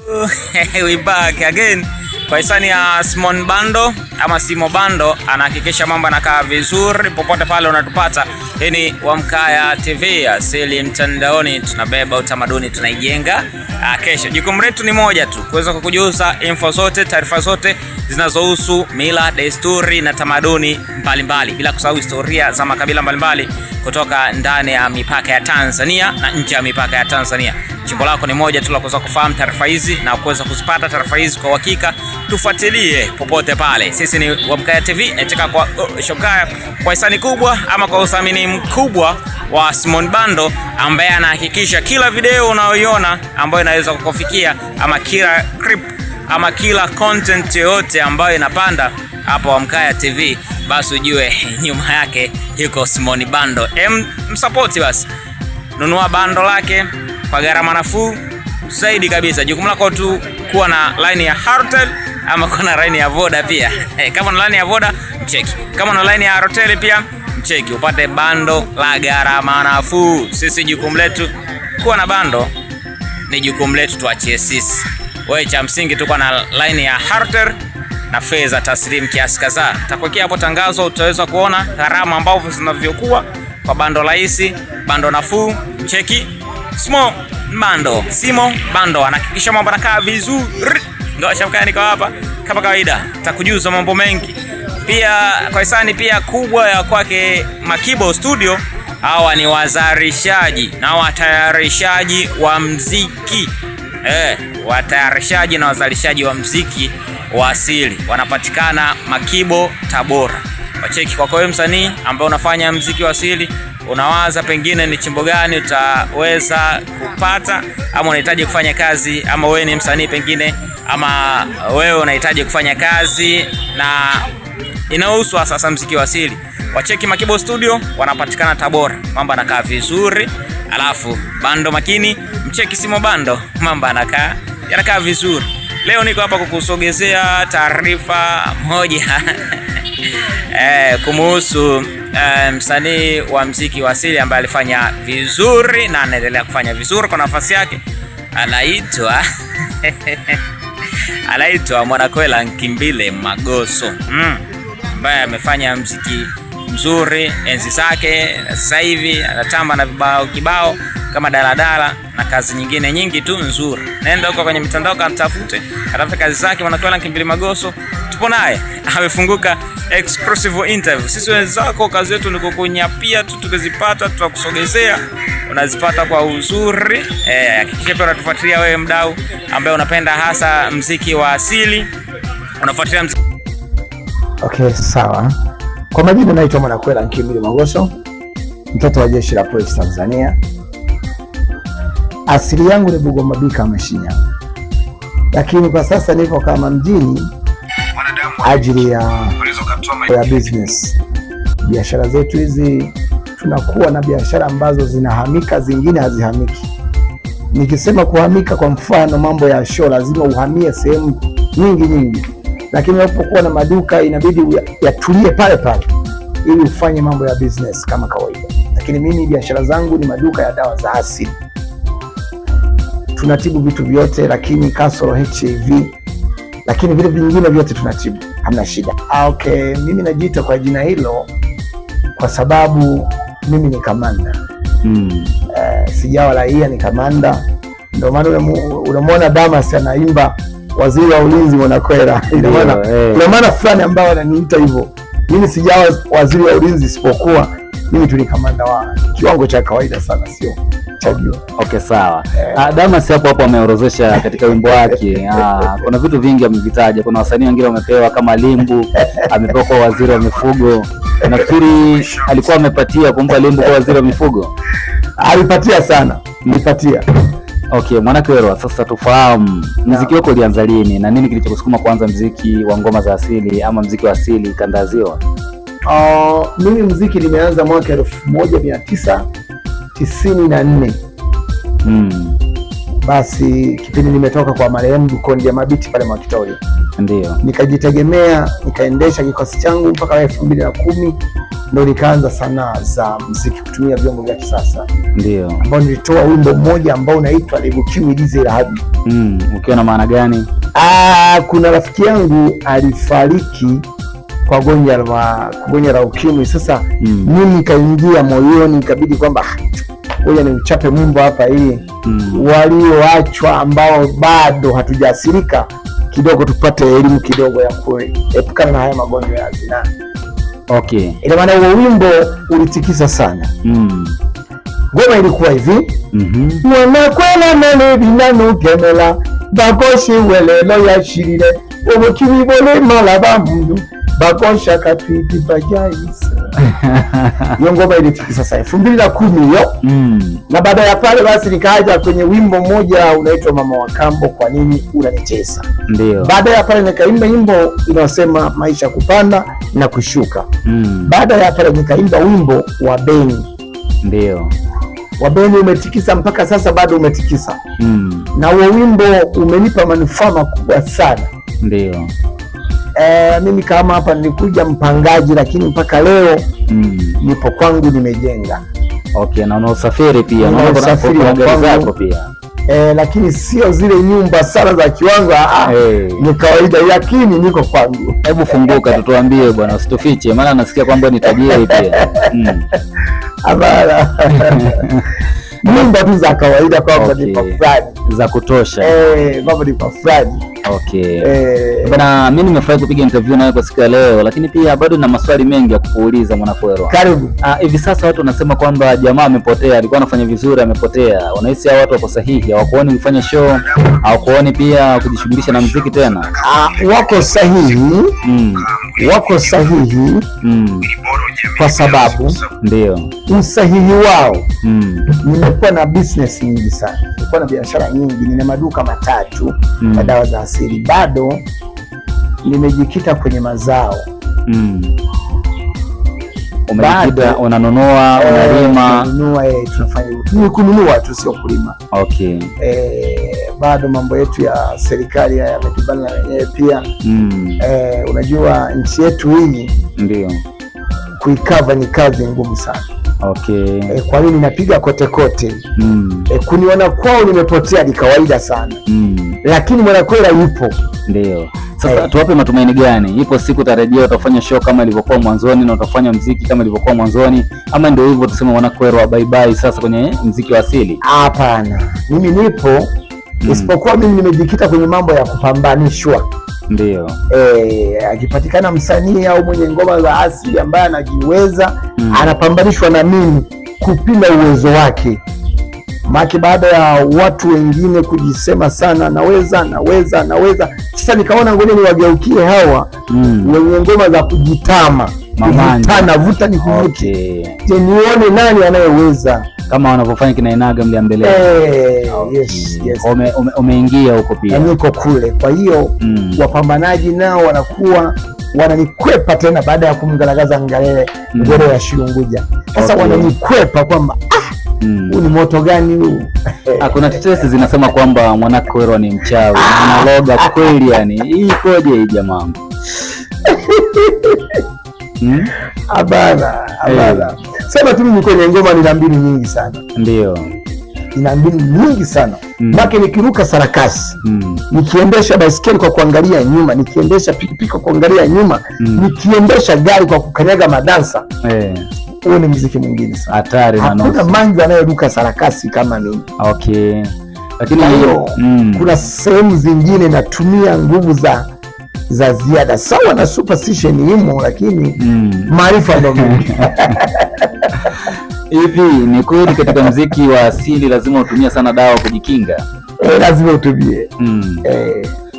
We back again kwa hisani ya Simon Bando ama Simo Bando, anahakikisha mambo yanakaa vizuri popote pale unatupata. Hii ni Wamkaya TV, asili mtandaoni, tunabeba utamaduni, tunaijenga kesho. Jukumu letu ni moja tu, kuweza kukujuza info zote, taarifa zote zinazohusu mila, desturi na tamaduni mbalimbali, bila kusahau historia za makabila mbalimbali kutoka ndani ya mipaka ya Tanzania na nje ya mipaka ya Tanzania. Chimbo lako ni moja tu la kuweza kufahamu taarifa hizi na kuweza kuzipata taarifa hizi kwa uhakika. Tufuatilie popote pale. Sisi ni Wamkaya TV nataka kwa Shokaya kwa hisani kubwa ama kwa uthamini mkubwa wa Simon Bando ambaye anahakikisha kila video unayoiona ambayo inaweza kukufikia ama kila clip ama kila content yoyote ambayo inapanda hapa Wamkaya TV, basi ujue nyuma yake yuko Simon Bando. Msapoti basi, nunua bando lake kwa gharama nafuu zaidi kabisa. Jukumu lako tu kuwa na line ya Halotel ama kuwa na line ya Voda pia. Kama una line ya Voda mcheki, kama una line ya Halotel pia mcheki, upate bando la gharama nafuu. Sisi jukumu letu kuwa na bando ni jukumu letu, tuachie sisi. Wewe cha msingi tuko na line ya Halotel na fedha taslimu kiasi kadhaa. Takuwekea hapo tangazo, utaweza kuona gharama ambavyo zinavyokuwa kwa bando rahisi, bando nafuu. Cheki Simo Bando, Simo Bando anahakikisha mambo yanakaa vizuri. Ngoja niko hapa kama kawaida, takujuza mambo mengi pia kwa hisani pia kubwa ya kwake Makibo Studio. Hawa ni wazalishaji na watayarishaji wa mziki watayarishaji na wazalishaji wa mziki wa asili wanapatikana Makibo, Tabora. Wacheki kwako wewe msanii ambaye unafanya mziki wa asili, unawaza pengine ni chimbo gani utaweza kupata, ama unahitaji kufanya kazi, ama wewe ni msanii pengine, ama wewe unahitaji kufanya kazi na inahusu sasa mziki wa asili, wacheki Makibo Studio, wanapatikana Tabora. Mambo anakaa vizuri, alafu bando makini, mcheki Simo Bando, mambo anakaa yanakaa vizuri. Leo niko hapa kukusogezea taarifa moja kumuhusu msanii wa mziki wa asili ambaye alifanya vizuri na anaendelea kufanya vizuri kwa nafasi yake, anaitwa anaitwa Mwanakwela Nkimbile Magoso ambaye amefanya mziki mzuri enzi zake. Sasa hivi anatamba na vibao kibao kama daladala na kazi nyingine nyingi tu nzuri. Nenda huko kwenye mitandao kamtafute, atafute kazi zake Mwanakwela Nkimbile Magoso. Tupo naye amefunguka exclusive interview. Sisi wenzako kazi yetu ni kukunyapia tu, tukizipata tutakusogezea, unazipata kwa uzuri. Hakikisha pia unatufuatilia wewe mdau ambaye unapenda hasa mziki wa asili, unafuatilia mziki. Okay, sawa. Kwa majina naitwa Mwanakwela Nkimbili Magoso, mtoto wa Jeshi la Polisi Tanzania. Asili yangu ni Bugoma Bika Mashinya, lakini kwa sasa niko kama mjini ajili ya business. Biashara zetu hizi tunakuwa na biashara ambazo zinahamika, zingine hazihamiki. Nikisema kuhamika, kwa mfano mambo ya show, lazima uhamie sehemu nyingi nyingi, lakini unapokuwa na maduka inabidi yatulie pale pale ili ufanye mambo ya business kama kawaida. Lakini mimi biashara zangu ni maduka ya dawa za asili, tunatibu vitu vyote, lakini kasoro HIV, lakini vile vingine vyote tunatibu, hamna shida. Okay, mimi najiita kwa jina hilo kwa sababu mimi ni kamanda. Sijawa raia, ni kamanda. Ndio maana unamwona Damas anaimba waziri wa ulinzi Mwanakwela. Ina maana kuna maana fulani ambayo ananiita hivyo. Mimi sijawa waziri wa ulinzi, isipokuwa mimi tu ni kamanda wa kiwango cha kawaida sana, sio cha juu. Okay, sawa. Damas hapo hapo ameorozesha katika wimbo wake. Kuna vitu vingi amevitaja. Kuna wasanii wengine wamepewa kama Limbu, amepewa kwa waziri wa mifugo. Nafikiri alikuwa amepatia kumpa Limbu kwa waziri wa mifugo. Alipatia sana, nilipatia. Okay, Mwanakwelwa, sasa tufahamu muziki wako ulianza lini na nini kilichokusukuma kuanza muziki wa ngoma za asili ama muziki wa asili kanda ya Ziwa? Mimi muziki nimeanza mwaka 1994. Basi kipindi nimetoka kwa marehemu Bukondi ya Mabiti pale Mwakitoli. Ndio. Nikajitegemea, nikaendesha kikosi changu mpaka 2010 Ndo nikaanza sanaa za muziki kutumia vyombo vya kisasa. Ndio. Ambao nilitoa wimbo mmoja ambao unaitwa Lebukiwi Lize Rahabi. Ukiwa na maana gani? Kuna rafiki yangu alifariki kwa gonjwa la ukimwi. Sasa mimi kaingia moyoni, ikabidi kwamba ngoja ni uchape mwimbo hapa ili walioachwa ambao bado hatujaathirika kidogo tupate elimu kidogo ya kuepukana na haya magonjwa ya zinaa. Okay. Ina maana huo wimbo ulitikisa sana. Ngoma ilikuwa hivi. Mwanakwela mele binanu kemela bakoshi welelo yashirire obukibi bole malaba mundu bakosha katwiti bajaisa. Hiyo ngoma ilitikisa sana 2010 hiyo. Na baada ya pale basi nikaja kwenye wimbo mmoja unaitwa Mama wa Kambo, kwa nini unanicheza. Ndio. Baada ya pale nikaimba wimbo inasema maisha kupanda na kushuka. Baada ya pale nikaimba wimbo wa Beni. Ndio. Wa Beni umetikisa mpaka sasa bado umetikisa. Na huo wimbo umenipa manufaa makubwa sana. Ndio. Mimi kama hapa nilikuja mpangaji, lakini mpaka leo nipo kwangu nimejenga. Okay, na unausafiri pia, Nina na usafiri kuna wa gari kwangu. zako pia. Lakini sio zile nyumba sana za kiwango, ni kawaida, lakini niko kwangu. Hebu funguka tutuambie bwana, usitufiche, maana nasikia kwamba ni tajiri pia. Hapana. Nyumba tu za kawaida kwamba ni kwa fulani. Za kutosha. Kwamba ni kwa fulani. Okay. Bwana, mimi nimefurahi kupiga interview nawe kwa siku ya leo, lakini pia bado nina maswali mengi ya kukuuliza Mwanakwerwa. Karibu. Hivi sasa watu wanasema kwamba jamaa amepotea, alikuwa anafanya vizuri amepotea. Unahisi hao watu wako sahihi? Hawakuoni kufanya show, hawakuoni pia kujishughulisha na muziki tena? Wako sahihi. Wako sahihi. Kwa sababu ndio usahihi wao. Nimekuwa na business nyingi sana, nimekuwa na biashara nyingi, nina maduka 3 ya dawa za asili. Bado nimejikita kwenye mazao. Umejikita, unanunua, unalima. Tunanunua, tunafanya hivyo. Ni kununua tu, sio kulima. Okay. Bado mambo yetu ya serikali haya yametubana na wenyewe pia. Unajua nchi yetu hii ndio kuikava ni kazi ngumu sana. Okay. Kwa hiyo ninapiga kote kote. Kuniona kwao nimepotea ni kawaida sana. Lakini Mwanakwerwa yupo. Ndio. Sasa tuwape matumaini gani? Ipo siku utarejea, utafanya show kama ilivyokuwa mwanzoni na utafanya muziki kama ilivyokuwa mwanzoni, ama ndio hivyo tuseme Mwanakwerwa bye bye sasa kwenye muziki wa asili? Hapana. Mimi nipo, isipokuwa mimi nimejikita kwenye mambo ya kupambanishwa. Ndio. Akipatikana msanii au mwenye ngoma za asili ambaye anajiweza, anapambanishwa na mimi kupima uwezo wake. Maana baada ya watu wengine kujisema sana naweza, naweza, naweza, sasa nikaona ngoja niwageukie hawa wenye ngoma za kujitama, Mamanja. kuvutana, vuta ni kuvute. Okay. Je, nione nani anayeweza kama wanavyofanya kina Inaga Mliambele. Okay. Yes, yes. Umeingia huko pia. Na niko kule. Kwa hiyo wapambanaji nao wanakuwa wananikwepa tena baada ya kumgaragaza Ngalele Ngere ya Shirunguja. Sasa wananikwepa kwamba huu ni moto gani huu? Kuna tetesi zinasema kwamba Mwanakwerwa ni mchawi, analoga kweli yani. Hii ikoje hii jamaa? Hapana, hapana. Sema tu mimi kwenye ngoma nina mbinu nyingi sana. Ndio. Nina mbinu nyingi sana. Maana nikiruka sarakasi, nikiendesha baisikeli kwa kuangalia nyuma, nikiendesha pikipiki kwa kuangalia nyuma, nikiendesha gari kwa kukanyaga madansa. Huo ni muziki mwingine sana. Hatari na Hakuna nusu. manju anayeruka sarakasi kama mimi. Okay. Lakini Kwa hiyo, kuna sehemu zingine natumia nguvu za ziada. Sawa na superstition imo, lakini maarifa ndo mengi. Hivi ni kweli katika muziki wa asili lazima utumie sana dawa kujikinga? Lazima utumie.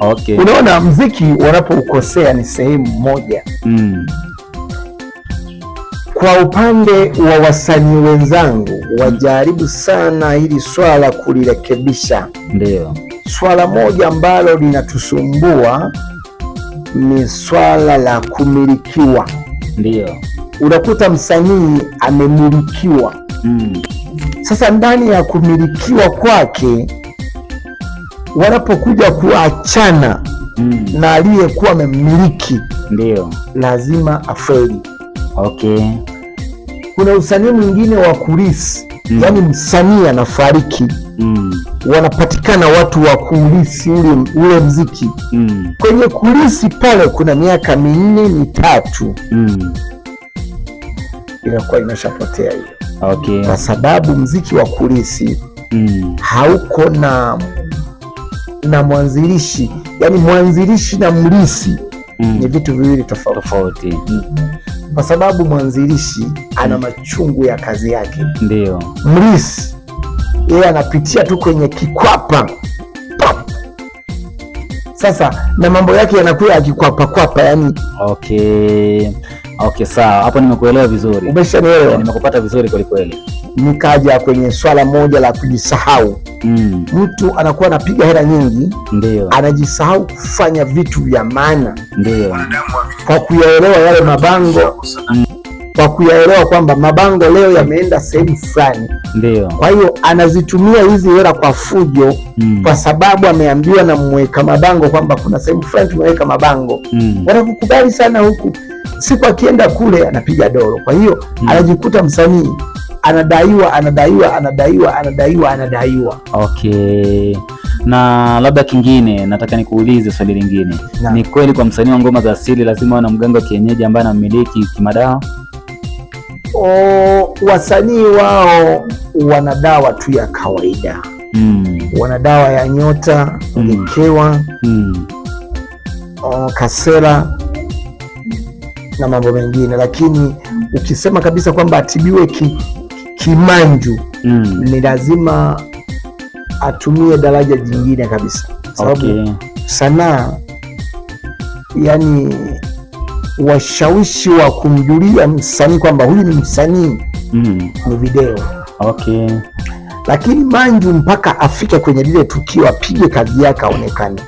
Okay. Unaona muziki wanapoukosea ni sehemu moja. Kwa upande wa wasanii wenzangu wajaribu sana hili swala kulirekebisha. Ndio. Swala moja ambalo linatusumbua ni swala la kumilikiwa. Ndio. Unakuta msanii amemilikiwa. Sasa ndani ya kumilikiwa kwake, wanapokuja kuachana na aliyekuwa amemmiliki, Ndio. lazima afeli. Okay. Kuna usanii mwingine wa kurisi, yaani msanii anafariki, wanapatikana watu wa kulisi ule mziki. Kwenye kulisi pale kuna miaka 4 3 inakuwa imeshapotea hiyo. Kwa sababu mziki wa kulisi hauko na mwanzilishi, yani mwanzilishi na mlisi ni vitu viwili tofauti. Tofauti. Kwa sababu mwanzilishi ana machungu ya kazi yake. Ndio. Mlisi yeye anapitia tu kwenye kikwapa. Pap. Sasa na mambo yake yanakuwa yakikwapa kwapa, yani. Okay. Okay, sawa. Hapo nimekuelewa vizuri. Umeshanielewa? Nimekupata vizuri kweli kweli. Nikaja kwenye swala moja la kujisahau. Mtu anakuwa anapiga hela nyingi, Ndio. anajisahau kufanya vitu vya maana. Ndio. Kwa kuyaelewa yale mabango, kwa kuyaelewa kwamba mabango leo yameenda sehemu fulani. Ndio. Kwa hiyo anazitumia hizi hela kwa fujo, kwa sababu ameambiwa na mweka mabango kwamba kuna sehemu fulani tumeweka mabango. Wanakukubali sana huku. Siku akienda kule anapiga doro. Kwa hiyo anajikuta msanii anadaiwa, anadaiwa, anadaiwa, anadaiwa, anadaiwa. Okay. Na labda kingine nataka nikuulize swali lingine. Ni kweli kwa msanii wa ngoma za asili lazima awe na mganga wa kienyeji ambaye anamiliki kimadawa? Wasanii wao wana dawa tu ya kawaida. Wana dawa ya nyota, ngekewa, kasera na mambo mengine, lakini ukisema kabisa kwamba atibiwe kimanju, ni lazima atumie daraja jingine kabisa. Sababu sanaa, yani washawishi wa kumjulia msanii kwamba huyu ni msanii ni video. Lakini manju mpaka afike kwenye lile tukio apige kazi yake aonekane.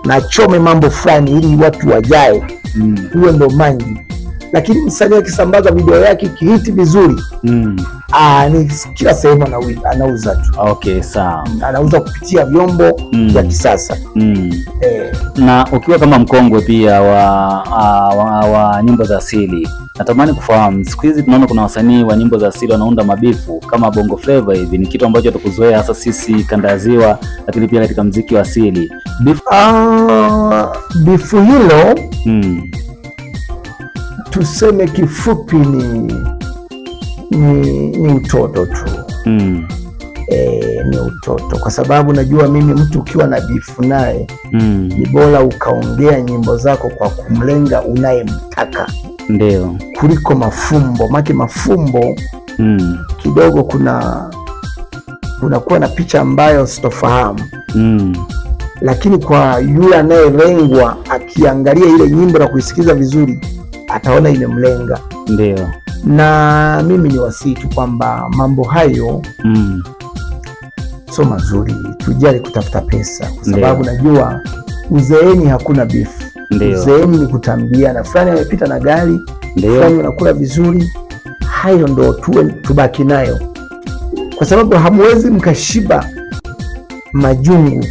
Na chome mambo fulani ili watu wajae. Huyo ndo manju. Lakini msanii akisambaza video yake ikihiti vizuri, ni kila sehemu anauza tu. Okay, sawa. Anauza kupitia vyombo vya kisasa. Na ukiwa kama mkongwe pia wa nyimbo za asili, natamani kufahamu siku hizi tunaona kuna wasanii wa nyimbo za asili wanaunda mabifu kama Bongo Flava hivi, ni kitu ambacho hatukuzoea hasa sisi kanda ya Ziwa, lakini pia katika muziki wa asili. Bifu Bifu hilo tuseme kifupi ni utoto tu. Ni utoto kwa sababu najua mimi mtu ukiwa na bifu naye ni bora ukaongea nyimbo zako kwa kumlenga unayemtaka. Kuliko mafumbo. Maana mafumbo kidogo kunakuwa na picha ambayo sitofahamu. Lakini kwa yule anayelengwa akiangalia ile nyimbo na kuisikiza vizuri ataona imemlenga. Na mimi ni wasihi tu kwamba mambo hayo sio mazuri, tujali kutafuta pesa kwa sababu najua uzeeni hakuna beef. Uzeeni ni kutambiana, fulani amepita na gari, fulani anakula vizuri. Hayo ndo tubaki nayo, kwa sababu hamwezi mkashiba majungu.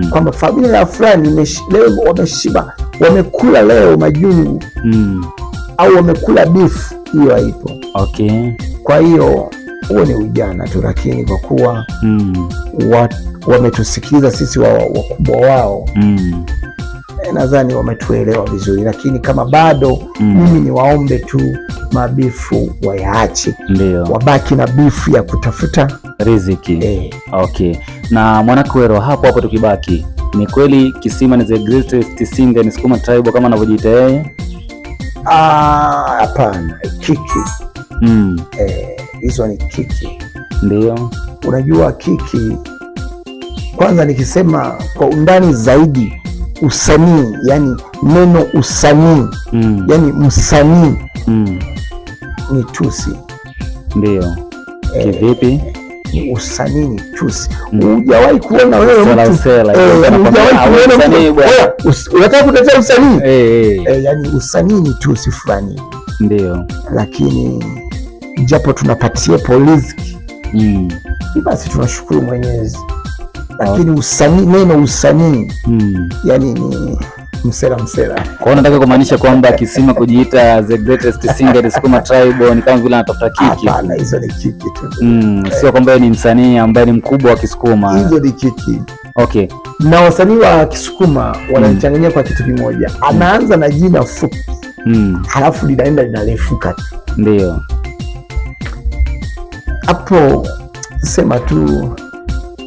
Kwamba familia ya fulani leo wameshiba, wamekula leo majungu au wamekula beef, hiyo haipo. Kwa hiyo huo ni ujana tu, lakini kwa kuwa wametusikiliza sisi wakubwa wao, nadhani wametuelewa vizuri, lakini kama bado mimi niwaombe tu mabifu wayaache. Wabaki na bifu ya kutafuta riziki. Na Mwanakwero, hapo hapo tukibaki, ni kweli Kisima ni the greatest singer in Sukuma tribe kama anavyojiita yeye? Hapana, kiki. Hizo ni kiki. Unajua kiki, kwanza nikisema kwa undani zaidi usanii, yani neno usanii, yani msanii ni tusi. Kivipi? Ni usanii ni tusi. Hujawahi kuona wewe Usela, mtu, usela, usela, hujawahi kwamba, kuona mtu, usanii bwana. wewe, unataka kutetea usanii? Yani usanii ni tusi fulani. Lakini japo tunapatia riziki, basi tunashukuru Mwenyezi. Lakini usanii, neno usanii, yani Msela msela. Kwa hiyo nataka kumaanisha kwamba Kisima kujiita the greatest singer in Sukuma Tribe ni kama vile anatafuta kiki. Hapana, hizo ni kiki tu. Sio kwamba yeye ni msanii ambaye ni mkubwa wa Kisukuma. Hizo ni kiki. Okay. Na wasanii wa Kisukuma wananichanganyia kwa kitu kimoja. Anaanza na jina fupi. Halafu linaenda linarefuka tu. Ndio. Hapo sema tu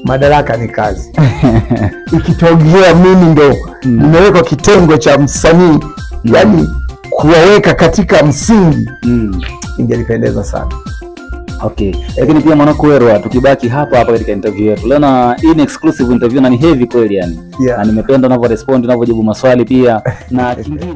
madaraka ni kazi. Ikitokea mimi ndo nimewekwa kitengo cha msanii, yani kuwaweka katika msingi, ingelipendeza sana. Okay. Lakini pia Mwanakwerwa, tukibaki hapa hapa katika interview yetu leo, na hii ni exclusive interview na ni heavy kweli yani. Yeah. Na nimependa unavyo respond, unavyojibu maswali pia na kingine